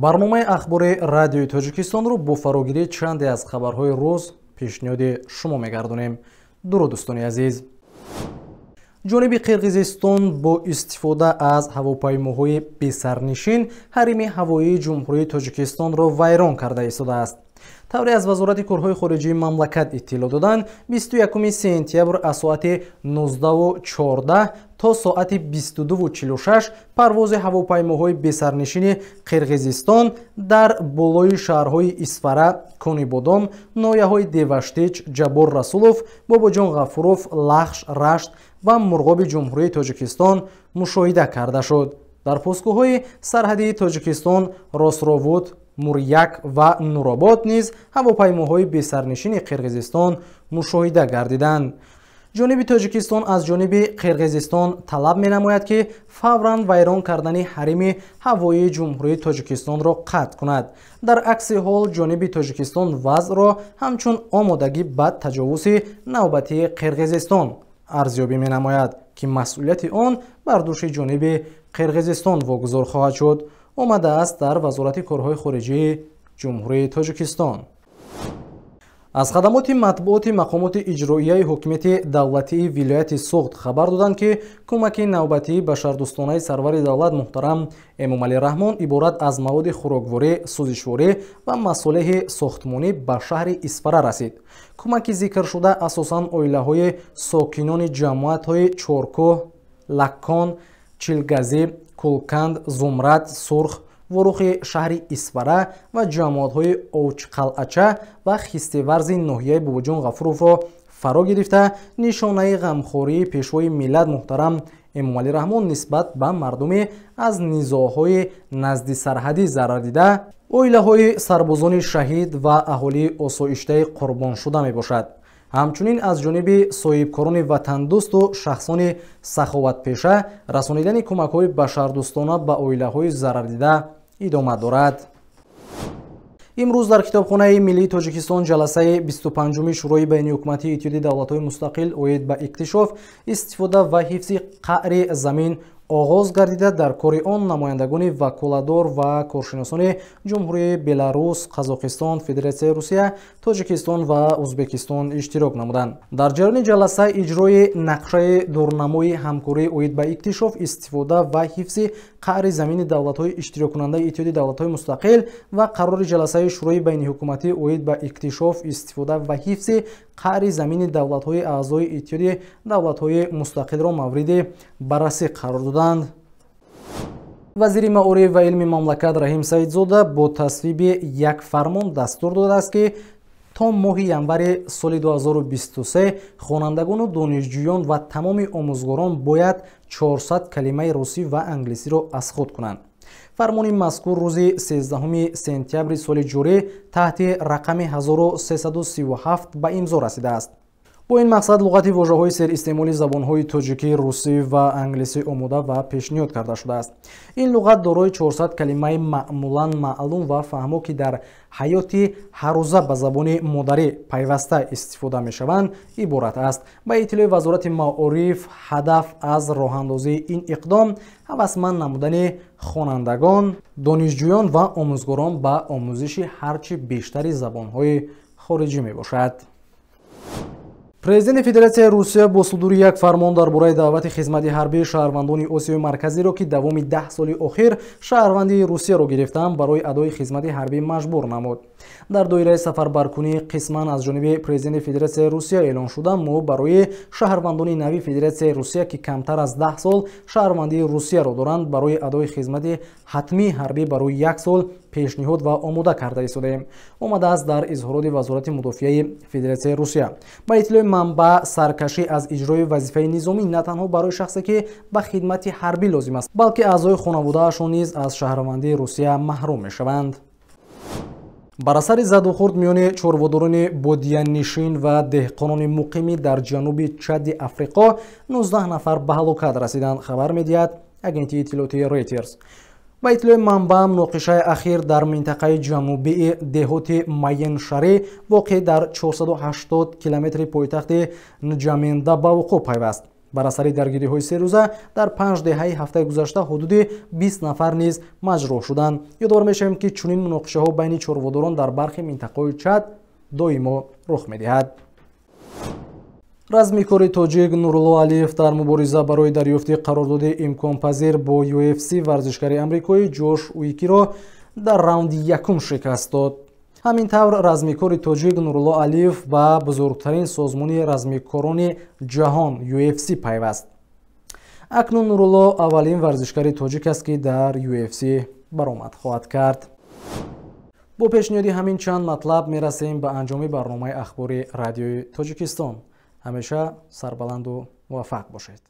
Барномаи ахбори радиои Тоҷикистонро бо фарогирии чанде аз хабарҳои рӯз пешниҳоди шумо мегардонем. Дуруд, дӯстони азиз. Ҷониби Қирғизистон бо истифода аз ҳавопаймоҳои бесарнишин ҳарими ҳавоии Ҷумҳурии Тоҷикистонро вайрон карда истодааст. Тавре аз Вазорати корҳои хориҷии мамлакат иттилоъ доданд, 21 сентябр аз соати 19:14 то соати 22:46 парвози ҳавопаймоҳои бесарнишини Қирғизистон дар болои шаҳрҳои Исфара, Конибодом, ноҳияҳои Деваштич, Ҷаббор Расулов, Бобоҷон Ғафуров, Лахш, Рашт ва Мурғоби Ҷумҳурии Тоҷикистон мушоҳида карда шуд. Дар постгоҳҳои сарҳадии Тоҷикистон Ростровуд, Муряк ва Нуробод низ ҳавопаймоҳои бесарнишини Қирғизистон мушоҳида гардиданд. Ҷониби Тоҷикистон аз ҷониби Қирғизистон талаб менамояд, ки фавран вайрон кардани ҳарими ҳавоии Ҷумҳурии Тоҷикистонро қатъ кунад. Дар акси ҳол ҷониби Тоҷикистон вазъро ҳамчун омодагӣ ба таҷовузи навбатии Қирғизистон арзёбӣ менамояд, ки масъулияти он бар дӯши ҷониби Қирғизистон вогузор хоҳад шуд. Омадааст дар Вазорати корҳои хориҷии Ҷумҳурии Тоҷикистон. Аз хадамоти матбуоти мақомоти иҷроияи ҳукумати давлатии вилояти Суғд хабар доданд, ки кӯмаки навбатии башардӯстонаи сарвари давлат муҳтарам Эмомалӣ Раҳмон иборат аз маводи хӯрокворӣ, сӯзишворӣ ва масолеҳи сохтмонӣ ба шаҳри Исфара расид. Кӯмаки зикршуда асосан оилаҳои сокинони ҷамоатҳои Чоркӯҳ, Лаккон, Чилгазӣ, Кулканд, Зумрад, Сурх, Вурухи шаҳри Исфара ва ҷамоатҳои Овчқалъача ва Хистеварзи ноҳияи Бобоҷон Ғафуровро фаро гирифта, нишонаи ғамхории пешвои миллат муҳтарам Эмомалӣ Раҳмон нисбат ба мардуми аз низоъҳои наздисарҳадӣ зарардида, оилаҳои сарбозони шаҳид ва аҳолии осоиштаи қурбоншуда мебошад. Ҳамчунин аз ҷониби соҳибкорони ватандӯсту шахсони саховатпеша расонидани кӯмакҳои башардӯстона ба оилаҳои зарардида идома дорад. Имрӯз дар Китобхонаи миллии Тоҷикистон ҷаласаи 25-уми Шӯрои байниҳукуматии Иттиҳоди давлатҳои мустақил оид ба иктишоф, истифода ва ҳифзи қаъри замин оғоз гардида, дар кори он намояндагони ваколадор ва коршиносони Ҷумҳурии Беларус, Қазоқистон, Федератсияи Русия, Тоҷикистон ва Ӯзбекистон иштирок намуданд. Дар ҷараёни ҷаласа иҷрои нақшаи дурнамои ҳамкорӣ оид ба иктишоф, истифода ва ҳифзи қаъри замини давлатҳои иштироккунандаи Иттиҳоди давлатҳои мустақил ва қарори ҷаласаи Шӯрои байниҳукуматӣ оид ба иктишоф, истифода ва ҳифзи қаъри замини давлатҳои аъзои Иттиҳоди давлатҳои мустақилро мавриди баррасӣ қарор доданд. Вазири маориф ва илми мамлакат Раҳим Саидзода бо тасвиби як фармон дастур додааст, ки то моҳи январи соли 2023 хонандагону донишҷӯён ва тамоми омӯзгорон бояд 400 калимаи русӣ ва англисиро аз худ кунанд. Фармони мазкур рӯзи 13 сентябри соли ҷорӣ таҳти рақами 1337 ба имзо расидааст. Бо ин мақсад луғати вожаҳои серистеъмоли забонҳои тоҷикӣ, русӣ ва англисӣ омода ва пешниҳод карда шудааст. Ин луғат дорои 400 калимаи маъмулан маълум ва фаҳмо, ки дар ҳаёти ҳаррӯза ба забони модарӣ пайваста истифода мешаванд, иборат аст. Ба иттилои Вазорати маориф, ҳадаф аз роҳандозии ин иқдом ҳавасманд намудани хонандагон, донишҷӯён ва омӯзгорон ба омӯзиши ҳарчи бештари забонҳои хориҷӣ мебошад. Президенти Федератсияи Русия бо судури як фармон дар бораи даъвати хизмати ҳарбии шаҳрвандони Осиёи Марказиро, ки давоми 10 соли охир шаҳрвандии Русияро гирифтаанд, барои адои хизмати ҳарбӣ маҷбур намуд. Дар доираи сафарбаркунӣ қисман аз ҷониби Президенти Федератсияи Русия эълон шуда, мо барои шаҳрвандони нави Федератсияи Русия, ки камтар аз 10 сол шаҳрвандии Русияро доранд, барои адои хизмати ҳатмии ҳарбӣ барои як сол пешниҳод ва омода карда истодаем, омадааст дар изҳороти Вазорати мудофиаи Федератсияи Русия. Ба иттилои манбаъ, саркашӣ аз иҷрои вазифаи низомӣ на танҳо барои шахсе, ки ба хидмати ҳарбӣ лозим аст, балки аъзои хонаводаашон низ аз шаҳрвандии Русия маҳрум мешаванд. Бар асари задухӯрд миёни чорводорони бодиянишин ва деҳқонони муқимӣ дар ҷануби Чади Африқо 19 нафар ба ҳалокат расиданд, хабар медиҳад агентии иттилоотии Reuters. Ба иттилои манбаъ, муноқишаи ахир дар минтақаи ҷанубии деҳоти Майеншарӣ воқеъ дар 480 километри пойтахти Нҷаменда ба вуқӯъ пайваст. Бар асари даргириҳои серӯза дар 5 деҳаи ҳафтаи гузашта ҳудуди 20 нафар низ маҷрӯҳ шуданд. Ёдовар мешавем, ки чунин муноқишаҳо байни чорводорон дар бархи минтақаҳои Чад доимо рух медиҳад. Размикори тоҷик Нурулло Алиев дар мубориза барои дарёфти қарордоди имконпазир бо UFC варзишгари амрикоӣ Ҷош Уикиро дар раунди якум шикаст дод. Ҳамин тавр, размикори тоҷик Нурулло Алиев ба бузургтарин созмони размикорони ҷаҳон UFC пайваст. Акнун Нурулло аввалин варзишгари тоҷик аст, ки дар UFC баромад хоҳад кард. Бо пешниҳоди ҳамин чанд матлаб мерасем ба анҷоми барномаи ахбори Радиои Тоҷикистон. Ҳамеша сарбаланду муваффақ бошед.